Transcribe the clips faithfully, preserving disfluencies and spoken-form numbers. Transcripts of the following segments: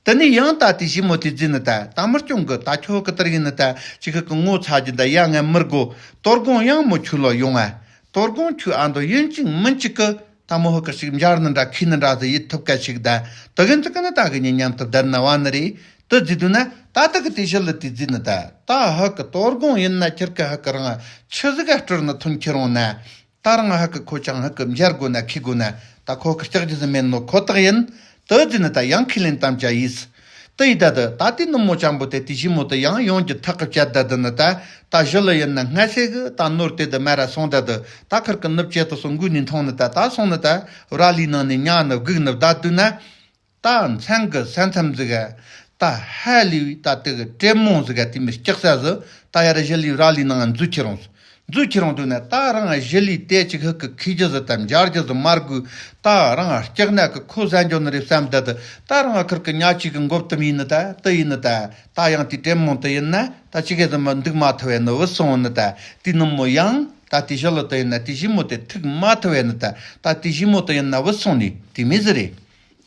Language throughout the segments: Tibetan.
དེ་ནས་ཡང་ད་དེ་ཞི་མོ་དེ་བརྫིས་ནི་ད་ད་མི་སྐྱོང་གི། ད་ཁྱོད་གི་དེར་ཡིན་ནི་ད་ཅི་ཁི་གི་ངོ་ཚ་རྒྱུ་ད་ཡ་ང་མི་དགོ། དོ་དགོང་ཡང་མོ་ཁྱོད་ལ་ཡོང་ཨ། དོ་དགོང་ཁྱོད་ཨ་མདོ་ཡིན་གཅིག་མིན་གཅིག་གི་ད་མོ་ཧུ་གི་ཞིག་འབྱར་ནི་འདྲ་ཁི་ནི་འདྲ་ཟིག་ཡིད་ཐུབ་ཀ་ཞིག་ད། དེ་གི་འཛི་གི་ནི་ད་གི་ཉིན་མཉམ་དུ་བསྡད་ན་བ་ནི་རེད། དེ་བརྫིས་དུས་ན་ད་ད་གི་དེ་ཞི་ལི་དེ་བརྫིས་ནི་ད། ད་ཧུ་གི་དོ་དགོང་ཡིན་ན་ཁྱེར་གི་ཧུ་གི་རང་ཆི་ཟིག་ག་སྤྲུལ་ནི་ཐོན་ཁྱེར་འོང་ན། ད་རང་ཧ་གི་ཁོ་ཅང་ཧ་གི་འབྱར་དགོས་ན་ཁི་དགོས་ན་ད་ཁོ་གི་སྐྲག་རྒྱུ་ཟིག་མེད་ནོ་ཁོ་ཐག་ཡིན། དེ་བརྫིས་ནི་ད་ཡང་ཁས་ལེན་དམ་བཅའ་ཡིས། དེ་ཡིས་ད་དེ་ད་དེ་ནུབ་མོ་ཅང་པོ་དེ་དེ་ཞི་མོ་དེ་ཡང་ཡོང་རྒྱུ་ཐག་གི་བཅད་ད་དེ་ནི་ད། ད་ཞི་ལི་ཡིན་ན་སྔ་སེ་གི་ད་ནོར་དེ་དེ་མ་ར་སོང་ད་དེ། ད་ཁིར་གི་ནུབ་ཅེ་དེ་སོང་འགུལ་ནས་མཐོང་ནི་ད། ད་སོང་ནི་ད་ར་ལི་ནང་ནས་ཉག་ནི་སྒུག་ནི་བསྡད་དུས་ན། ད་མཚན་གི་ས་མཚམས་ཟིག་ག་ད་ཧ་ལས་པའི་ད་དེ་གི་དྲེད་མོང་ཟིག་ག་དེ་མི་སྐྱག་ས་ཟིག་ད་ཡ་ར་ཞི་ལི་ར་ལི་ནང་འཛུལ་ཁྱེར་འོང་། འཛུལ་ཁྱེར་འོང་དུས་ན་ད་རང་ཞི་ལི་དེ་ཅིག་ཧུ་གི་ཁི་རྒྱུ་ཟིག་ད་འབྱར་རྒྱུ་ཟིག་མ་དགོས། ད་རང་སྐྱག་ནག་གི་ཁོ་ཟ་འགྱོ་ནི་རེད་བསམ་ད་དེ། ད་རང་ཁིར་གི་ཉག་ཅིག་གི་འགོ་བཏུམ་ཡིན་ནི་ད། དེ་ཡིན་ནི་ད། ད་ཡང་དེ་དྲེད་མོང་དེ་ཡིན་ན་ད་ཅི་གེ་ཟིག་མ་འདུག་མ་ཐུབ་བས་ནི་བུད་སོང་ནི་ད། དེ་ནུབ་མོ་ཡང་ད་དེ་ཞི་ལི་དེ་ཡིན་ན་དེ་ཞི་མོ་དེ་ཐུག་མ་ཐུབ་བས་ནི་ད། ད་དེ་ཞི་མོ་དེ་ཡིན་ན་བུད་སོང་ནི་དེ་མི་ཟིག་རེད།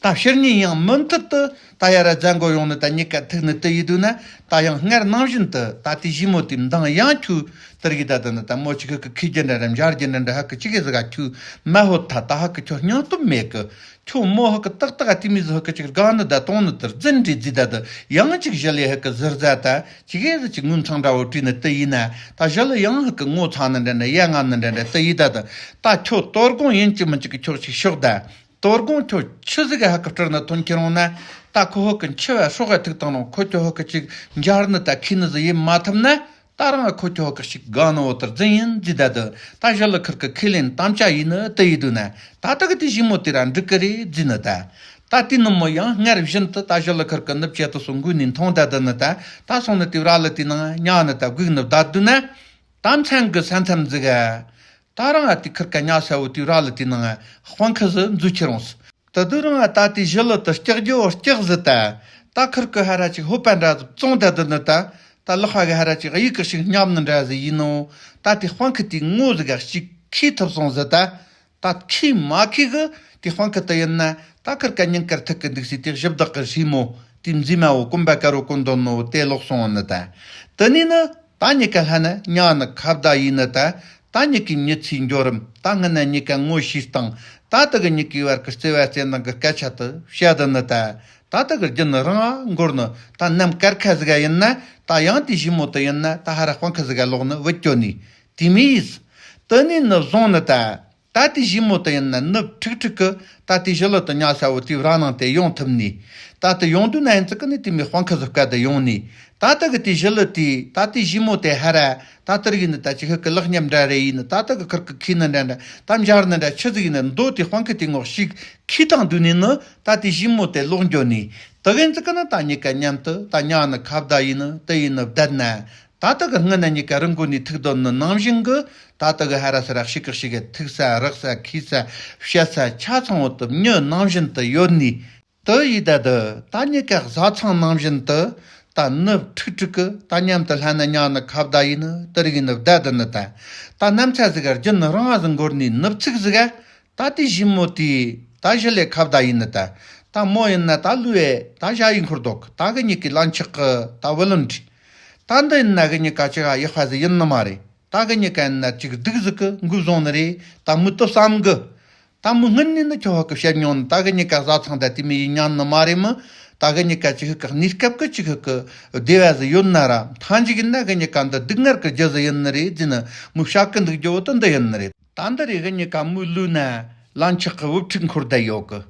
ད་ཕྱིར་ཉིན་ཡང་མུ་མཐུད་དུ་ད་ཡ་ར་རྫ་མགོ་ཡོང་ནི་ད་གཉིས་ཀ་ཐུག་ནི་དེ་ཡིན་དུས་ན། ད་ཡང་སྔར་ནང་བཞིན་དུ་ད་དེ་ཞི་མོ་དེ་མདང་ཡང་ཁྱོད་དེར་གི་ད་དེ་ནི་ད་མོ་ཅིག་ཧུ་གི་ཁི་རྒྱུ་འདྲ་ར་འབྱར་རྒྱུ་འདྲ་འདྲ་ཧུ་གི་ཅི་གེ་ཟིག་ག་ཁྱོད་མ་ཧོད་ཐ། ད་ཧུ་གི་ཁྱོད་སྙིང་སྟོབས་མེད་གི། ཁྱོད་མོ་ཧུ་གི་ཏག་ཏག་དེ་མི་ཟིག་ཧུ་གི་ཅིག་དགའ་ནི་ད་གཏོང་ནི་དེར་རྫུན་འདྲི་རྫི་ད་དེ། ཡང་ཅིག་ཞི་ལི་ཧུ་གི་ཟུར་ཟ་ད་ཅི་གེ་ཟིག་ཅིག་ངུ་མཚང་འདྲ་བོ་བྲིས་ནི་དེ་ཡིན་ན། ད་ཞི་ལི་ཡང་ཧུ་གི་ངོ་ཚ་ནི་འདྲ་འདྲ་ཡ་ང་ནི་འདྲ་འདྲ་དེ་ཡིན་ད་དེ། ད་ཁྱོད་དོ་དགོང་ཡིན་གཅིག་མིན་གཅིག་གི་ཁྱོད་ཅིག་ཤོག་ད། དོ་དགོང་ཁྱོད་ཆི་ཟིག་ག་ཧ་གི་སྤྲུལ་ནི་ཐོན་ཁྱེར་འོང་ན། ད་ཁོ་ཧུ་གི་འཆི་བ་སྲོག་ག་ཐུག་བཏང་རུང་ཁོ་ཁྱོད་ཧུ་གི་ཅིག་འབྱར་ནི་ད་ཁི་ནི་ཟིག་ཡེད་མ་ཐུབ་ན། ད་རང་ཁོ་ཁྱོད་ཧུ་གི་ཞིག་དགའ་ནི་འོ་དེར་རྫུན་ཡིན་རྫི་ད་དེ། ད་ཞི་ལི་ཁིར་གི་ཁས་ལེན་དམ་བཅའ་ཡིན་ནི་དེ་ཡིན་དུས་ན། ད་ད་གི་དེ་ཞི་མོ་དེ་ར་འགྲིག་གི་རེད་རྫི་ནི་ད། ད་དེ་ནུབ་མོ་ཡང་སྔར་བཞིན་དུ་ད་ཞི་ལི་ཁིར་གི་ནུབ་ཅེ་དེ་སོང་འགུལ་ནས་མཐོང་ད་དེ་ནི་ད། ད་སོང་ནི་དེ་ར་ལི་དེ་ནང་ཉག་ནི་ད་སྒུག་ནི་བསྡད་དུས་ན། ད་མཚན་གི་ས་མཚམས་ཟིག་ག་ད་རང་ཨ་དེ་ཁིར་ཀ་ཉག་ས་བོ་དེ་ར་ལི་དེ་ནང་དཔང་ཁི་ཟིག་འཛུལ་ཁྱེར་འོང་ཟིག་དེ་དུས་རང་ཨ་ད་དེ་ཞི་ལི་དེ་སྐྲག་རྒྱུ་སྐྲག་ཟིག་ད། ད་ཁིར་ཀི་ཧ་ར་ཅིག་ཧོད་པ་འདྲ་ཟིག་བཙོང་ད་དེ་ནི་ད། ད་ལག་པ་གི་ཧ་ར་ཅིག་གཡུག་གི་ཞིག་བསྙབས་ནི་འདྲ་ཟིག་ཡིན་ནོ། ད་དེ་དཔང་ཁི་དེ་ངོ་ཟིག་ག་ཅིག་ཁི་ཐུབ་སོང་ཟིག་ད། ད་ཁི་མ་ཁི་གི་དེ་དཔང་ཁི་དེ་ཡིན་ན། ད་ཁིར་ཀ་ཉིན་དཀར་ཐུག་གི་འདུག་སི་དེ་ཞིབ་བདག་གི་ཞི་མོ་དེ་མཛེས་མ་བོ་གོམ་པ་དཀར་བོ་གོན་དོ་ནོ་དེ་ལོག་སོང་ནི་ད། དེ་ནས་ནི། ད་གཉིས་ཀ་ལྷན་ན་ཉག་ནི་ཁ་བརྡ་ཡིན་ནི་ད། ད་གཉིས་ཀའི་མྱི་ཚེའི་འགྱོ་རིམ། ད་སྔ་ན་གཉིས་ཀ་ངོ་ཤེས་སྟངས། ད་ད་གི་གཉིས་ཀའི་བར་གི་བརྩེ་བ་བརྩེ་འདང་གི་སྐད་ཆ་དེ་བཤད་དེ་ནི་ད། ད་ད་གི་རྒྱུ་ནི་རང་ང་འགོར་ནི་ད། ནམ་དཀར་ཁ་ཟིག་ག་ཡིན་ན་ད་ཡང་དེ་ཞི་མོ་དེ་ཡིན་ན་ད་ཧ་ར་དཔང་ཁི་ཟིག་ག་ལོག་ནི་བུད་སྐྱོ་ནི་དེ་མི་ཡིས། དེ་ནས་ནི་བཟུང་ནི་ད། ད་དེ་ཞི་མོ་དེ་ཡིན་ན་ནུབ་ཁྲིག་ཁྲིག་གི་ད་དེ་ཞི་ལི་དེ་ཉག་ས་བོ་དེའི་ར་ནང་དེ་ཡོང་ཐུབ་ནི། ད་དེ་ཡོང་དུས་ན་ཡིན་ཙི་ཀི་ནི་དེ་མི་དཔང་ཁི་ཟིག་བཀལ་དེ་ཡོང་ནི། ད་ད་གི་དེ་ཞི་ལི་དེ་ད་དེ་ཞི་མོ་དེ་ཧ་ར་ད་དེར་གི་ནི་ད་ཅི་ཧི་གི་ལག་ཉམས་འདྲ་རེ་ཡིན་ནི། ད་ད་གི་ཁིར་གི་ཁི་ནི་འདྲ་འདྲ་ད་འབྱར་ནི་འདྲ་ཆི་ཟིག་ཡིན་ནི་མདོ་དེ་དཔང་ཁི་དེ་ངོ་ཞིག་ཁི་དང་དུས་ནི་ནི་ད་དེ་ཞི་མོ་དེ་ལོག་འགྱོ་ནི། ད་གི་ཡིན་ཙི་ཀི་ནི་ད་གཉིས་ཀ་མཉམ་དུ་ད་ཉག་ནི་ཁ་བརྡ་ཡིན་ནི་དེ་ཡིན་ནི་བསྡད་ན། ད་ལྟ་གི་སྔོན་ན་གཉིས་ཀ་རི་མགོ་ནས་ཐུག་དོན་ནི་ནང་བཞིན་གི། ད་ལྟ་གི་ཧ་ར་ས་ར་ཞིག་གི་ཞིག་གི་ཐུག་ས་རག་ས་ཁི་ས་བཤད་ས་ཆ་ཚང་བོ་དུ་མྱི་ནང་བཞིན་དུ་ཡོད་ནི། དུ་ཡི་ད་དུ་ད་གཉིས་ཀ་བཟའ་ཚང་ནང་བཞིན་དུ། ད་ནུབ་ཁྲིག་ཁྲིག་གི་ད་མཉམ་དུ་ལྷན་ན་ཉག་ནི་ཁ་བརྡ་ཡིན་ནི་དུ་རིག་ནི་བསྡད་དུ་ནི་ད། ད་ནམ་ཚ་ཟིག་ག་རྒྱུ་ནི་རང་ང་ཟིག་འགོར་ནི་ནུབ་ཚིག་ཟིག་ག་ད་དེ་ཞི་མོ་དེ་ད་ཞི་ལི་ཁ་བརྡ་ཡིན་ནི་ད། ད་མོ་ཡིན་ན་ད་ལུས་ཨེ་ད་ཞ་ཡི་འཁོར་འདུག་ད་གི་གཉིས་ཀའི་ལན་ཆགས་གི་ད་བུ་ལོན་བྲིས། ད་འདི་ཡིན་ན་གི་གཉིས་ཀ་ཅི་ག་ཡག་པ་ཟིག་ཡིན་ནི་མ་རེད། ད་གི་གཉིས་ཀ་ཡིན་ན་ཅིག་སྡུག་ཟིག་གི་འགུལ་བཟུང་ནི་རེད། ད་མུ་ཏོ་བསམ་གི། ད་མུ་སྔུན་ནས་ནི་ཁྱོད་ཧ་གི་བཤད་མྱོང་ནི། ད་གི་གཉིས་ཀ་བཟའ་ཚང་ད་དེ་མི་ཡིན་ཉན་ནི་མ་རེད་མི། ད་གི་གཉིས་ཀ་ཅིག་ཧ་གི་གནས་སྐབས་གི་ཅིག་ཧ་གི་བདེ་བ་ཟིག་ཡོད་ན་ར། མཐའ་མཇུག་ཡིན་ན་གི་གཉིས་ཀ་འདི་སྡུག་བསྔལ་གི་རྒྱུ་ཟིག་ཡིན་ནི་རེད་ཟེར་ནི་མུ་བཤད་གི་འདུག་རྒྱུ་བོ་དེ་འདི་ཡིན་ནི་རེད། ད་འདི་རེ་གི་གཉིས་ཀ་མུ་ལུས་ན་ལན་ཆགས་གི་བུ་ཕྲུག་འཁོར་བསྡད་ཡོད་གི།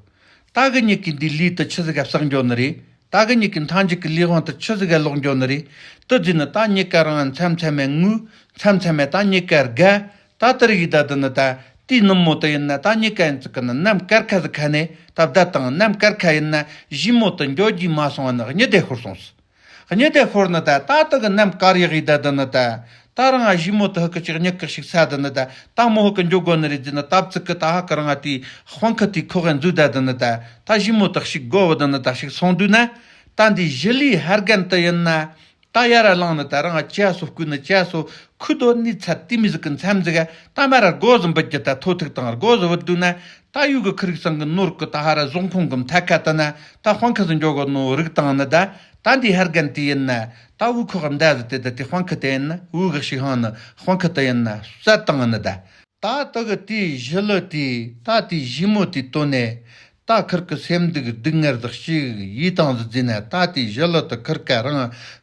ད་གི་གཉིས་ཀའི་འདི་ལུས་དུ་ཆི་ཟིག་ག་བསགས་འགྱོ་ནི་རེད། ད་གི་གཉིས་ཀའི་མཐའ་མཇུག་གི་ལུས་དབང་དུ་ཆི་ཟིག་ག་ལོག་འགྱོ་ནི་རེད། དུ་རྫུས་ནི་ད་གཉིས་ཀ་རང་མཚམས་མཚམས་མེད་ངུ། མཚམས་མཚམས་མེད་ད་གཉིས་ཀ་དགའ། ད་དེ་རིགས་ད་དུ་ནི་ད་དེའི་ནུབ་མོ་དུ་ཡིན་ན་ད་གཉིས་ཀ་ཡིན་ཙི་ཀི་ནི་ནམ་དཀར་ཁ་ཟིག་ཁ་ནས་ད་བསྡད་དང་། ནམ་དཀར་ཁ་ཡིན་ན་ཞི་མོ་དུ་འགྱོ་རྒྱུ་མ་སོང་བ་ནི་གཉིད་དེ་ཤོར་སོང་ཟིག་གཉིད་དེ་ཤོར་ནི་ད་ད་ལྟ་གི་ནམ་དཀར་ཡག་ཡི་ད་དུ་ནི་ད། ད་རང་ང་ཞི་མོ་དུ་ཧུ་གི་ཅིག་མྱི་གི་ཞིག་ས་དུ་ནི་ད། ད་མོ་ཧུ་གི་འགྱོ་དགོ་ནི་རེད་ཟེར་ནི་སྟབས་ཚིག་གི་ད་ཧ་གི་རང་ང་དེ་དཔང་ཁི་དེ་ཁོ་གི་འཛུལ་ད་དུ་ནི་ད། ད་ཞི་མོ་དུ་ཞིག་དགོ་བ་དུ་ནི་ད་ཞིག་སོང་དུས་ན། ད་འདི་ཞི་ལིའི་ཧར་རྒན་དུ་ཡིན་ན། ད་ཡར་ར་ལངས་ནི་ད་རང་ཅ་སོ་བསྐུས་ནི་ཅ་སོ་ཁུ་དོ་ནི་ཚ་དེ་མི་ཟིག་གི་མཚམས་ཟིག་ག་ད་མ་ར་སྒོ་ཟིག་འབུད་རྒྱུ་ད་ཐོ་ཐུག་དང་སྒོ་ཟིག་བུད་དུས་ན། ད་ཡུ་གི་ཁི་རིག་སང་གི་ནོར་གི་ད་ཧ་ར་བཟུང་ཁུང་གི་མཐའ་ཁ་ད་ན་ད་དཔང་ཁི་ཟིག་འཇོག་གི་ནོ་རིག་དང་ནི་ད། ད་འདི་ཧར་གན་དེ་ཡིན་ན་ད་འུ་ཁོག་མདའ་ཟིག་དེ་ད་དེ་དཔང་ཁི་དེ་ཡིན་ན་འུ་གི་ཤིག་ཧང་ནི་དཔང་ཁི་དེ་ཡིན་ན་བསད་དང་ནི་ད། ད་ད་གི་དེའི་ཞི་ལི་དེ་ད་དེའི་ཞི་མོ་དེ་བཏོན་ནས། ད་ཁིར་གི་སེམས་སྡུག་སྡུག་བསྔལ་ཟིག་ཞིག་ཡིད་དང་ཟིག་བརྫིས་ནས། ད་དེའི་ཞི་ལི་དེ་ཁིར་ཀ་རང་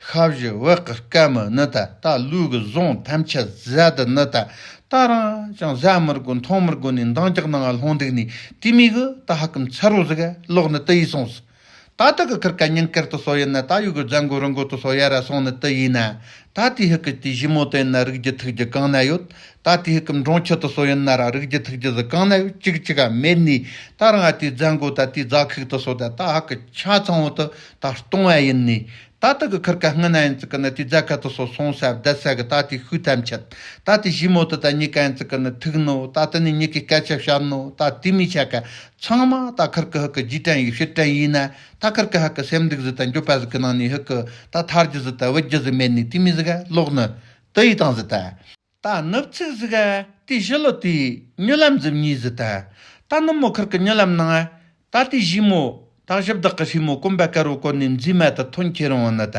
ཤ་བཞི་བག་གི་སྐམ་མི་ནི་ད། ད་ལུས་གི་ཟུངས་ཐམས་ཅད་ཟད་དི་ནི་ད། ད་རང་ཅང་ཟ་མི་དགོས་འཐུང་མི་དགོས་ནས་འདང་རྒྱག་ནང་ལྷུང་འདུག་ནི་དེ་མི་གི་ད་ཧ་གི་མཚར་བོ་ཟིག་ལོག་ནི་དེ་ཡིས་སོང་ཟིག་ད་ད་གི་ཁིར་ཀ་ཉིན་དཀར་དུ་སོ་ཡིན་ན། ད་ཡུ་གི་རྫ་མགོ་རི་མགོ་དུ་སོ་ཡ་ར་སོང་ནི་དེ་ཡིན་ན། ད་དེ་ཧི་ཀི་དེ་ཞི་མོ་དེ་ཡིན་ན་རིག་རྒྱུ་ཐུག་རྒྱུ་གང་ན་ཡོད། ད་དེ་ཧི་ཀི་འབྲོང་ཆུ་དུ་སོ་ཡིན་ན་ར་རིག་རྒྱུ་ཐུག་རྒྱུ་ཟིག་གང་ན་ཡོད། གཅིག་གཅིག་ག་མེད་ནི། ད་རང་ཨ་དེ་རྫ་མགོ་ད་དེ་རྫ་ཁུག་དུ་སོ་ད་ད་ཧ་ཀི་ཆ་ཚང་བོ་དུ་ད་སྟོང་བ་ཡིན་ནི། ད་ད་གི་ཁིར་ཀ་སྔ་ན་ཡིན་ཙི་ཀི་ནི་དེ་རྫ་ཁ་དུ་སོ་སོང་ས་བསྡད་ས་གི་ད་དེ་ཤུལ་ཐམས་ཅད། ད་དེ་ཞི་མོ་དུ་ད་གཉིས་ཀ་ཡིན་ཙི་ཀི་ནི་ཐུག་ནོ། ད་དེ་ནི་གཉིས་ཀའི་སྐད་ཆ་བཤད་ནོ། ད་དེ་མི་ཆ་ཀ་ཚང་མ་ད་ཁིར་ཀི་ཧི་ཀི་རྗེས་དྲན་ཡིག་ཕྱིར་དྲན་ཡིན་ན། ད་ཁིར་ཀི་ཧི་ཀི་སེམས་སྡུག་ཟིག་དང་འགྱོད་པ་ཟིག་གི་ནང་ནས་ཧི་ཀི་ད་ཐར་རྒྱུ་ཟིག་ད་བུད་རྒྱུ་ཟིག་མེད་ནི་དེ་མི་ཟིག་ག་ལོག་ནི་དེ་ཡི་དང་ཟིག་ད། ད་ནུབ་ཚིགས་ཟིག་ག་དེ་ཞི་ལི་དེའི་མྱི་ལམ་ཟིག་གཉིས་ཟིག་ད། ད་ནུབ་མོ་ཁིར་ཀི་མྱི་ལམ་ནང་ད་དེ་ཞི་མོ་ད་ཞི་བདག་གི་ཞི་མོ་གོམ་པ་དཀར་བོ་གོན་ནས་མཛེས་མ་ད་ཐོན་ཁྱེར་འོང་ནི་ད།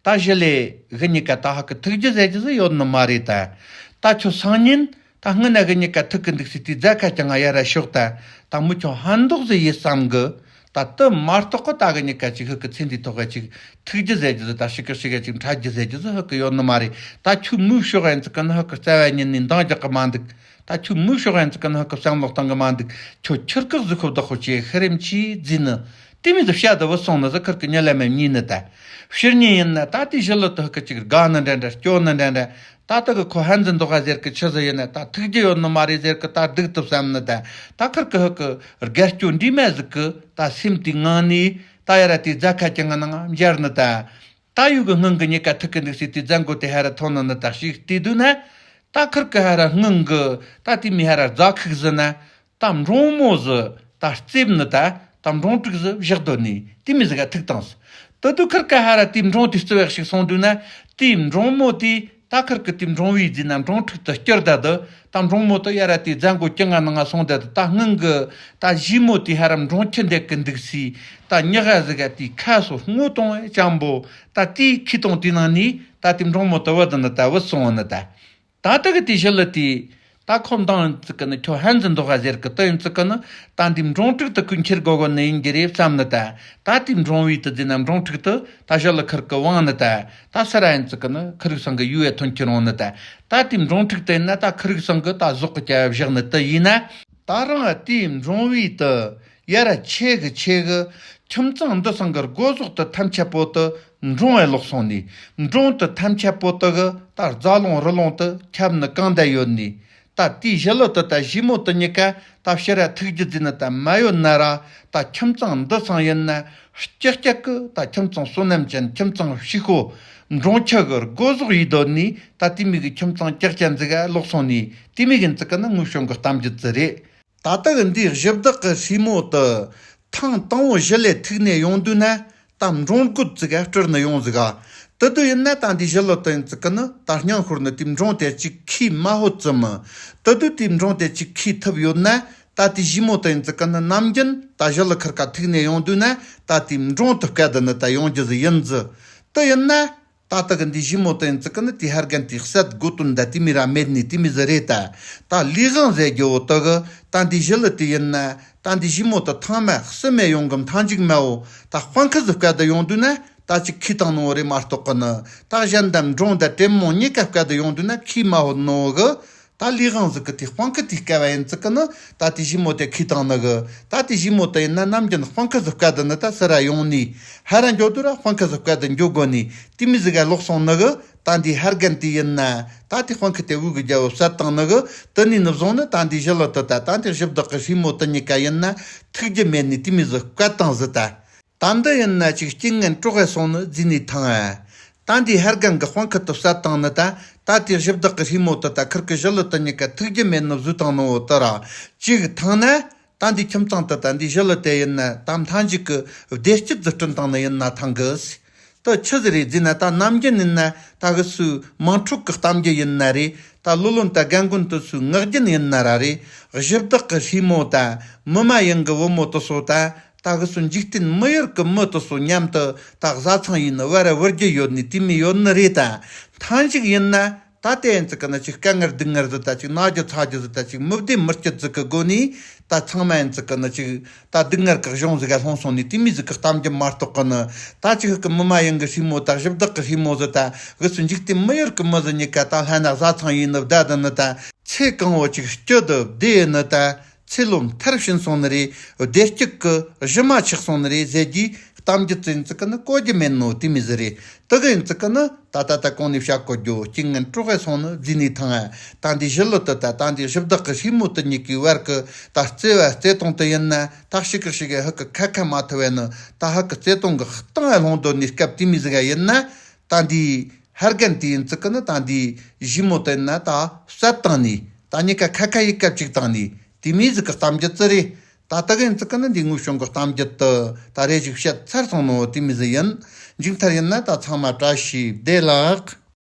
ད་ཞི་ལི་གི་གཉིས་ཀ་ད་ཧ་ཀི་ཐུག་རྒྱུ་ཟེར་རྒྱུ་ཟིག་ཡོད་ནི་མ་རེད་ད། ད་ཁྱོད་སང་ཉིན། ད་སྔོན་ན་གི་གཉིས་ཀ་ཐུག་གི་འདུག་སྲིད་དེ་རྫ་ཁ་ཀྱང་ང་ཡ་ར་ཤོག་ད། ད་མི་ཁྱོད་ཧན་འདུག་ཟིག་ཡིན་བསམ་གི། ད་དུ་མ་གཏོགས་གི་ད་གི་གཉིས་ཀ་ཅིག་ཧི་ཀི་ཚེ་འདིའི་ཐོག་ག་ཅིག་ཐུག་རྒྱུ་ཟེར་རྒྱུ་ཟིག་ད་ཤི་ཀི་ཤི་ག་ཅིག་འཕྲད་རྒྱུ་ཟེར་རྒྱུ་ཟིག་ཧི་ཀི་ཡོད་ནི་མ་རེད། ད་ཁྱོད་མུ་ཤོག་ཡན་ཙི་ཀི་ནི་ཧི་ཀི་རྩ་བ་ཉིད་ནས་འདང་རྒྱག་གི་མ་འདུག་ད་ཁྱོད་མུ་ཤོག་ཡན་ཙི་ཀི་ནི་ཧི་ཀི་བསམ་བློ་གཏང་གི་མ་འདུག་ཁྱོད་ཁྱིར་ཀག་ཟིག་ཁོ་བདག་ཁོ་ཅེ་ཤི་རིམ་ཆི་རྫི་ནི། དེ་མི་ཟིག་བཤད་ད་བུད་སོང་ནི་ཟིག་ཁིར་ཀི་མྱི་ལ་མེ་མྱི་ནི་ད། ཕྱིར་ཉིན་ཡིན་ན་ད་དེ་ཞི་ལི་དུ་ཧི་ཀི་ཅིག་དགའ་ནི་འདྲ་འདྲ་སྐྱོ་ནི་འདྲ་འདྲ། ད་ལྟ་གི་ཁོ་ཧན་ཟིན་འདུག་ག་ཟེར་གི་ཆི་ཟིག་ཡིན་ན་ད་ཐུག་རྒྱུ་ཡོད་ནི་མ་རེད་ཟེར་གི་ད་སྡུག་ཏུ་བསམ་ནི་ད། ད་ཁིར་གི་ཧི་གི་དགའ་སྐྱོ་འདྲེས་མ་ཟིག་གི་ད་སེམས་དེའི་ངང་ནས་ད་ཡ་ར་དེ་རྫ་ཁ་ཀྱི་ངང་ནང་འབྱར་ནི་ད། ད་ཡུ་གི་སྔོན་གི་གཉིས་ཀ་ཐུག་གི་འདུག་སྲིད་དེ་རྫ་མགོ་དེ་ཧ་ར་ཐོན་ནི་ནི་ད་ཞིག་དེ་དུས་ན། ད་ཁིར་གི་ཧ་ར་སྔོན་གི་ད་དེ་མི་ཧ་ར་རྫ་ཁུག་ཟིན་ན། ད་འབྲོང་མོ་ཟིག་ད་རྩེབ་ནི་ད། ད་འབྲོང་ཕྲུག་ཟིག་བཞག་སྡོད་ནི་དེ་མི་ཟིག་ག་ཐུག་བཏང་ཟིག་དེ་དུས་ཁིར་ཀ་ཧ་ར་དེ་འབྲོང་དེ་རྩེ་བས་ཤིག་སོང་དུས་ན། དེ་འབྲོང་མོ་དེ་ད་ཁིར་ཀི་དེ་འབྲོང་བུའི་རྫི་ན་འབྲོང་ཕྲུག་ཏུ་བསྐྱུར་ད་དུ། ད་འབྲོང་མོ་དེ་ཡ་ར་དེ་རྫ་མགོ་ཀྱི་ང་ནང་ང་སོང་ད་དུ། ད་སྔོན་གི་ད་ཞི་མོ་དེ་ཧ་ར་འབྲོང་ཁྱི་འདེད་གི་འདུག་སི། ད་ཉི་ཧ་ཟིག་ག་དེ་ཁ་སོ་སྔོ་གཏོང་བས་ཅམ་པོ། ད་དེ་ཁྱི་གཏོང་དེ་ནང་ནས་ད་དེ་འབྲོང་མོ་དེ་བུད་ནི་ད་བུད་སོང་ནི་ད། ད་ལྟ་གི་དེ་ཞི་ལི་དེ། ད་ཁོ་འདང་ཡིན་ཙི་ཀི་ནི་ཁྱོད་ཧན་ཟིན་འདུག་ག་ཟེར་གི་དུ་ཡིན་ཙི་ཀི་ནི། ད་འདི་འབྲོང་ཕྲུག་དུ་ཀུན་ཁྱེར་དགོ་གོ་ནི་ཡིན་གྱི་རེད་བསམ་ནི་ད། ད་དེ་འབྲོང་བུའི་དུ་རྫི་ན་འབྲོང་ཕྲུག་དུ་ད་ཞི་ལི་ཁིར་གི་དབང་ནི་ད། ད་སི་ར་ཡིན་ཙི་ཀི་ནི་ཁི་རིག་སང་གི་ཡུལ་བས་ཐོན་ཁྱེར་འོང་ནི་ད། ད་དེ་འབྲོང་ཕྲུག་དུ་ཡིན་ན་ད་ཁི་རིག་སང་གི་ད་ཟོག་གི་བྱ་བ་བཞག་ནི་དུ་ཡིན་ན། ད་རང་དེའི་འབྲོང་བུའི་དུ་ཡ་ར་ཆེ་གི་ཆེ་གི་ཁྱིམ་ཚང་འདི་ཚང་གི་སྒོ་ཟོག་དུ་ཐམས་ཅད་པོ་དུ་འབྲོང་བས་ལོག་སོང་ནི། འབྲོང་དུ་ཐམས་ཅད་པོ་དུ་གི་ད་རྫ་ལུང་རི་ལུང་དུ་ཁྱབ་ནི་གང་ད་ཡོད་ནི། ད་དེའི་ཞི་ལི་དུ་ད་ཞི་མོ་དུ་གཉིས་ཀ་ད་ཕྱི་ར་ཐུག་རྒྱུ་རྫི་ནི་ད་མ་ཡོད་ན་ར། ད་ཁྱིམ་ཚང་འདི་ཚང་ཡིན་ན་ཀྱག་ཀྱག་གི་ད་ཁྱིམ་ཚང་བསོད་ནམས་ཅན་ཁྱིམ་ཚང་ཕྱུག་པོ་འབྲོང་ཁྱི་གི་སྒོ་ཟོག་ཡིས་སྡོད་ནི། ད་དེ་མི་གི་ཁྱིམ་ཚང་ཀྱག་ཀྱག་འཛི་ག་ལོག་སོང་ནི་དེ་མི་གི་འཛི་གི་ནི་ངུ་ཤོང་གི་གཏམ་རྒྱུད་ཙི་རེད། ད་ལྟ་གི་འདིའི་གཞི་བདག་གི་སྲས་མོ་དུ་ཐེངས་དང་པོ་ཞི་ལི་ཐུག་ནས་ཡོང་དུས་ན། ད་འབྲོང་རྒོད་ཙི་ག་སྤྲུལ་ནི་ཡོང་ཟིག་ག་དུ་དུ་ཡིན་ན་ད་འདི་ཞི་ལི་དུ་ཡིན་ཙི་གི་ནི་ད་སྙིང་ཤོར་ནི་དེ་འབྲོང་དེ་ཅིག་ཁྱི་མ་ཧོ་ཙི་མི། དུ་དུ་དེ་འབྲོང་དེ་ཅིག་ཁྱི་ཐུབ་ཡོད་ན། ད་དེ་ཞི་མོ་དུ་ཡིན་ཙི་གི་ནི་ནམ་རྒྱུན་ད་ཞི་ལི་ཁིར་ཀ་ཐུག་ནས་ཡོང་དུས་ན། ད་དེ་འབྲོང་དུ་སྐད་དུ་ནི་ད་ཡོང་རྒྱུ་ཟིག་ཡིན་ཟི། དུ་ཡིན་ན། ད་ལྟ་གི་འདི་ཞི་མོ་དུ་ཡིན་ཙི་གི་ནི་དེ་ཧར་རྒན་དེ་བསད་དགོས་དོན་ད་དེ་མི་ར་མེད་ནི་དེ་མི་ཟི་རེད་ད། ད་ལི་གང་ཟེར་རྒྱུ་བོ་དུ་གི་ད་འདི་ཞི་ལི་དེ་ཡིན་ན། ད་འདི་ཞི་མོ་དུ་ཐང་མ་སི་མེ་ཡོང་གི་མཐའ་མཇུག་མ་བོ་ད་དཔང་ཁི་ཟིག་བཀལ་དུ་ཡོང་དུས་ན། ད་ཅིག་ཁི་བཏང་ནོ་རེད་མ་གཏོགས་གི་ནི། ད་གཞན་དང་འབྲོང་ད་དྲེད་མོང་གཉིས་ཀ་བཀལ་དུ་ཡོང་དུས་ན་ཁི་མ་ཧོ་ནོ་གི། ད་ལི་གང་ཟིག་གི་དེ་དཔང་ཁི་དེ་བཀལ་བ་ཡིན་ཙི་གི་ནི། ད་དེ་ཞི་མོ་དེ་ཁི་བཏང་ནི་གི། ད་དེ་ཞི་མོ་དེ་ཡིན་ན་ནམ་རྒྱུན་དཔང་ཁི་ཟིག་བཀལ་དུ་ནི་ད་སི་ར་ཡོང་ནི། ཧ་ར་འགྱོ་དུས་ར་དཔང་ཁི་ཟིག་བཀལ་དུ་འགྱོ་དགོ་ནི། དེ་མི་ཟིག་ག་ལོག་སོང་ནི་གི། ད་འདི་ཧར་རྒན་དེ་ཡིན་ན། ད་དེ་དཔང་ཁི་དེ་འུ་གི་རྒྱལ་བོ་བསད་བཏང་ནི་གི། དེ་ནི་ནི་བཟུང་ནི་ད་འདི་ཞི་ལི་དུ་ད་ད་འདི་གཞི་བདག་གི་སྲས་མོ་དུ་གཉིས་ཀ་ཡིན་ན། ཐུག་རྒྱུ་མེད་ནི་དེ་མི་ཟིག་བཀལ་བཏང་ཟི་ད། ད་འདི་ཡིན་ན་ཅིག་རྐྱེན་ངན་གྲོགས་སོང་ནི་རྫི་ནི་ཐང་ཨ། ད་འདི་ཧར་རྒན་གི་དཔང་ཁི་དུ་བསད་བཏང་ནི་ད། ད་དེ་གཞི་བདག་གི་སྲས་མོ་དུ་ད་ཁིར་གི་ཞི་ལི་དུ་གཉིས་ཀ་ཐུག་རྒྱུ་མེད་ནི་བཟོས་བཏང་ནི་འོ་དུ་ར། ཅིག་ཐང་ན། ད་འདི་ཁྱིམ་ཚང་དུ་ད་འདི་ཞི་ལི་དེ་ཡིན་ན་ད་མཐའ་མཇུག་གི་བདེ་སྐྱིད་ཟིག་བསྐྲུན་བཏང་ནི་ཡིན་ན་ཐང་གི། དེ་ཆི་ཟིག་རེད་ཟེར་ན། ད་ནམ་རྒྱུན་ཡིན་ན་ད་གི་སུ་དམངས་ཁྲོད་གི་གཏམ་རྒྱུད་ཡིན་ན་རེད། ད་ལོ་ལོན་ད་རྒན་རྒོན་དེ་ཚོའི་ངག་རྒྱུན་ཡིན་ན་ར་རེད། གཞི་བདག་གི་སྲས་མོ་ད་མི་མ་ཡིན་གི་བུ་མོ་དེ་ཚོ་ད་ད་གི་སུ་འཇིག་རྟེན་མི་ཡུལ་གི་མི་དེ་ཚོ་མཉམ་དུ་ད་བཟའ་ཚང་ཡིན་ནི་བར་བུ་རྒྱུད་ཡོད་ནི་དེ་མི་ཡོད་ནི་རེད། ད་མཐའ་མཇུག་ཡིན་ན་ད་དེ་ཡིན་ཙི་ཀི་ནི་ཅིག་དཀའ་ངལ་སྡུག་བསྔལ་ཟིག་ད་ཅིག་ན་རྒྱུ་ཚ་རྒྱུ་ཟིག་ད་ཅིག་མི་བདེ་མི་སྐྱིད་ཟིག་གི་སྒོ་ནས་ད་ཚང་མ་ཡིན་ཙི་ཀི་ནི་ཅིག་ད་སྡུག་བསྔལ་གི་གཞུང་ཟིག་ག་ལྷུང་སོང་ནི་དེ་མི་ཟིག་གི་གཏམ་རྒྱུད་མ་གཏོགས་གི་ནི། ད་ཅིག་གི་མི་མ་ཡིན་གི་སྲས་མོ་ད་གཞི་བདག་གི་སྲས་མོ་ཟིག་ད་གི་སུ་འཇིག་རྟེན་མི་ཡུལ་གི་མི་ཟིག་གཉིས་ཀ་ད་ལྷན་ན་བཟའ་ཚང་ཡིན་ནི་བསྡད་དི་ནི། ད་ཚེ་གང་བོ་ཅིག་སྐྱིད་དུ་བདེ་ནི་ད་ཚེ་ལོ་མཐར་ཕྱིན་སོང་ནི་རེད། བདེ་སྐྱིད་གི་གཞི་མ་ཆགས་སོང་ནི་རེད་ཟེར་རྒྱུའི་གཏམ་རྒྱུད་ཙི་ཡིན་ཙི་ཀི་ནི་གོ་རྒྱུ་མེད་ནོ་དེ་མི་ཟིག་རེད། དེ་གི་ཡིན་ཙི་ཀི་ནི་ད་ད་ད་གོང་ནས་བཤད་གོ་རྒྱུ་རྐྱེན་ངན་གྲོགས་ཨེ་སོང་ནི་རྫི་ནས་ཐང་ཨ། ད་འདི་ཞི་ལུ་དུ་ད་ད་འདི་གཞི་བདག་གི་སྲས་མོ་དེ་གཉིས་ཀའི་བར་གི་ད་བརྩེ་བ་བརྩེ་དུང་དེ་ཡིན་ན་ད་ཤི་གི་ཤི་གི་ཧི་གི་ཁ་ཁ་མ་ཐུ་བས་ནི་ད་ཧི་གི་བརྩེ་དུང་གི་གཏིང་ཨེ་ལྷུང་དོ་ནི་སྐབས་དེ་མི་ཟིག་ག་ཡིན་ན། ད་འདི་ཧར་རྒན་དེ་ཡིན་ཙི་ཀི་ནི་ད་འདི་ཞི་མོ་དེ་ཡིན་ན་ད་བསད་བཏང་ནི་ད་གཉིས་ཀ་ཁ་ཁ་ཡི་སྐབས་ཅིག་བཏང་ནི་དེ་མི་ཟིག་གི་གཏམ་རྒྱུད་ཙི་རེད། ད་ད་གི་ཡིན་ཙི་ཀི་ནི་འདི་དངོས་བྱུང་གི་གཏམ་རྒྱུད་དུ་ད་རེ་ཞིག་བཤད་ཚར་སོང་ནོ་དེ་མི་ཟིག་ཡིན། མཇུག་མཐར་ཡིན་ན་ད་ཚང་མ་བཀྲ་ཤིས་བདེ་ལེགས།